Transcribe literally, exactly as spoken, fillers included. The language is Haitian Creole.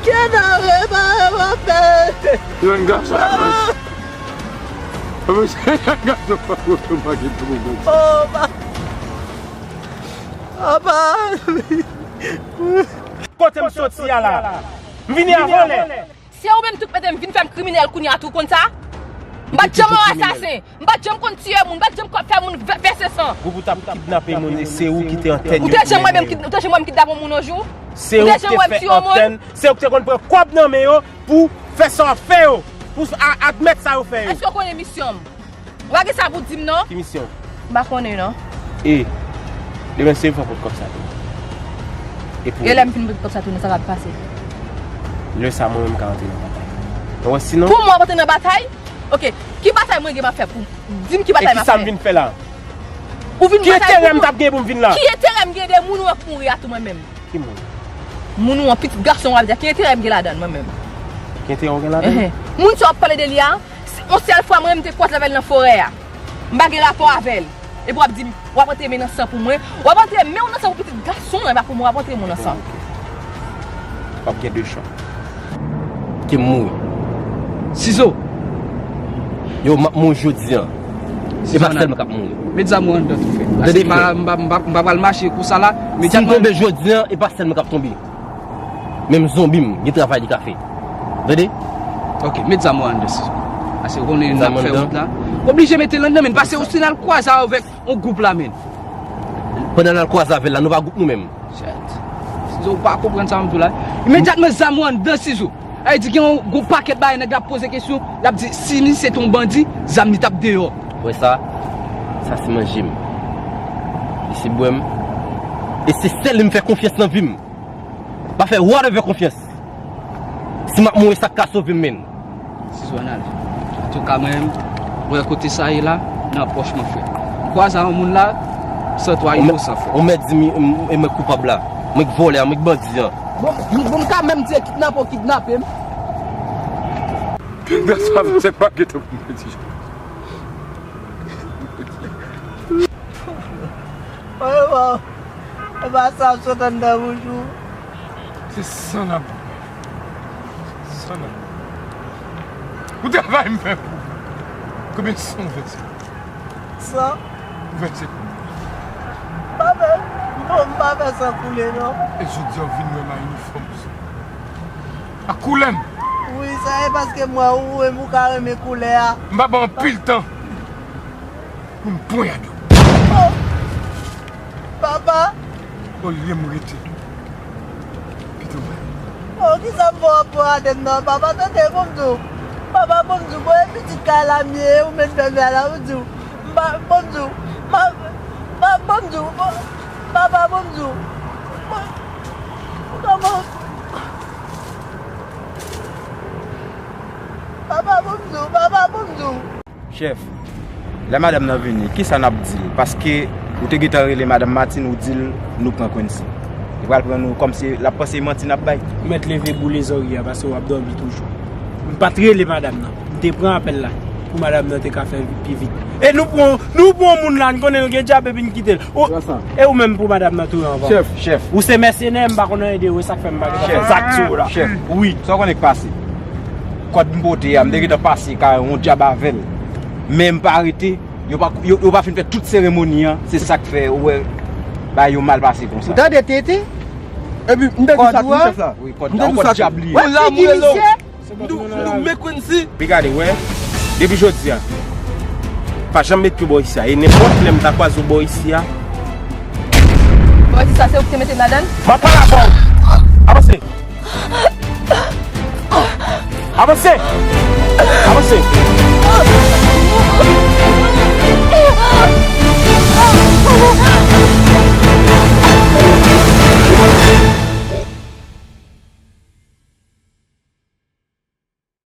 Kenare pa yo pa fè. Jèn gason. Jèn gason pa yo pa gen pou mwen. Oh, pa. Apa. Kote m soti a la? M vini a vòlè. Se ou menm tou k mete m vin fè m kriminèl kounye a tou, konn sa? M pa t janm yon asasen. M pa t janm konn tiye moun, m pa t janm konn fè moun vè-, vèse san. Gwoup ou t ap kidnape moun, e se ou ki te antèn yo. Ou te janm wè m kid-, ou te janm wè m kidnape yon moun yon jou? Se ou ki te fè antèn, se ou ki te konn pran kòb nan men yo pou fè sa w ap fè yo, pou a-, admèt sa yo fè yo. Èske w konnen misyon m? Ou pa gen sa pou di m non? Ki misyon? M pa konnen non. E, demen se ou fè pot kòb sa tou. E pou e lè m fin pot kòb sa tou, sa k ap pase? Lè sa mwen menm ka antre nan batay. Ou wè sinon? Pou mwen antre nan batay? Ok, ki batay mwen gen m ap fè pou? Di m ki batay m ap fè. E ki sa m vin fè la? Ou vin batay pou moun. Ki enterè m t ap gen pou m vin la? Ki enterè m gen de moun ou wè k mouri a tou mwen menm? Ki moun? Moun ou an, pitit gason w ap di a, ki enterè m gen ladan l mwen menm? Ki enterè w gen ladan l? Enhen. Moun sa w ap pale de li a, se yon sèl fwa mwen menm te kwaze avè l nan forè a. M pa gen rapò avè l. Epi w ap di m, w ap antre men nan san pou mwen. W ap antre men w nan san pou pitit gason w lan, e pa pou mwen w ap antre men w nan san. W ap gen de chwa. Ke m mouri. Sizo! Yo, m ap mouri jodi an. E pa sèl mwen k ap mouri. Met zam ou anndan tou frè. Tande frè. M pa, m pa, m pa, m pa pral mache konsa la. Si m tonbe jodi an, e pa sèl mwen k ap tonbe. Menm zonbi m, gen travay li ka fè. Tande? Ok, met zam ou anndan Sizo. Paske konnen n ap fè wout la. Oblije mete l anndan, men pase ou si n al kwaze avèk yon gwoup la, men. Pandan n al kwaze avè l la, nou pa gwoup nou menm. Shit. Sizo, ou pa konprann sa m di w la. Imedyatman zam ou anndan Sizo. Sa vle di gen yon gwo pakèt bagay nèg la ap poze kesyon, l ap di si misye te yon bandi, zam li t ap deyò. Wè sa? Sa se manje m. Li se bwè m. E se sèl li m fè konfyans nan vi m. Pa fè whatever konfyans. Si m ap mouri, sa k ka sove m, menn. Sizo Anal. Antouka, mwen menm, wè kote sa ye la, nan pòch mwen, frè. M kwaze a yon moun la, san twa inosan, frè. Ou mèt di m, m, e mwen k koupab la. Mwen k vòlè a, mwen k bandi an. Bon, m, bon, m ka menm di e kidnapè w kidnape m. Nan sa, se pa gentan pou mwen di. Oye, waw. E pa sa ap sot anndan bouch ou. Se san n ap bwè. San n ap bwè. Pou travay m fè pou ou. Konbyen san ou vèse? San? Ou vèse pou mwen. Pa fè, m pa, m pa fè san koule, non. E jodi a, w vin wè m a inifòm sa. A koulè m. Wi, sa e paske m wè ou, ou menm ou ka renmen koulè a. M pa ba w anpil tan. Pou m ponyade w. Oh! Papa! Olye m rete. Pito bay. Oh, kisa m fè w ap ponyade m nan? Papa, tande, bon m di w. Papa, bon m di w, bon, e pitit kay la m ye, ou menm fè m fè la, bon m di w. M pa, bon m di w. Ma, ma, bon m di w, bon, papa, bon m di w. Bon, kòman? Papa, bon m di w, papa, bon m di w. Chèf, lè madanm nan vini, kisa n ap di l? Paske ou te gentan rele madanm Martine, ou di l nou pran Quincy. Li pral pran nou kòmsi l ap panse manti n ap bay. Ou mèt leve boule zòrye a, paske w ap dòmi toujou. M pa t rele madanm nan. M te pran apèl la pou madanm nan te ka fè pi vit. E nou pran, nou pran moun la, n konnen l gen djab epi n kite l. Ou, e ou menm pou madanm nan touye anvan. Chèf, chèf. Ou se mèsenè, m pa konn anyen de ou, e sa k fè m pa gentan fè zak sou ou la. Chèf. Wi. Sa w konnen k pase? Kòd m pote a, m te gentan pase kay yon djab avè l. Men m pa rete, yo pa, yo, yo pa fin fè tout seremoni an, se sa k fè ou wè bagay yo mal pase konsa. Ou tande tete? Epi m te di sa tou, chèf la. Wi, kòd la, yon kòd djab li ye. Moun la, moun la. M di w, m di w, men Quincy. Pi gade, wè. Depi jodi a, pa janm met pye bò isi a. E nenpòt lè m ta kwaze w bò isi a. Bò isi sa, se ou ki te mete m ladan l? M ap pale avè w. Avanse. Avanse. Avanse.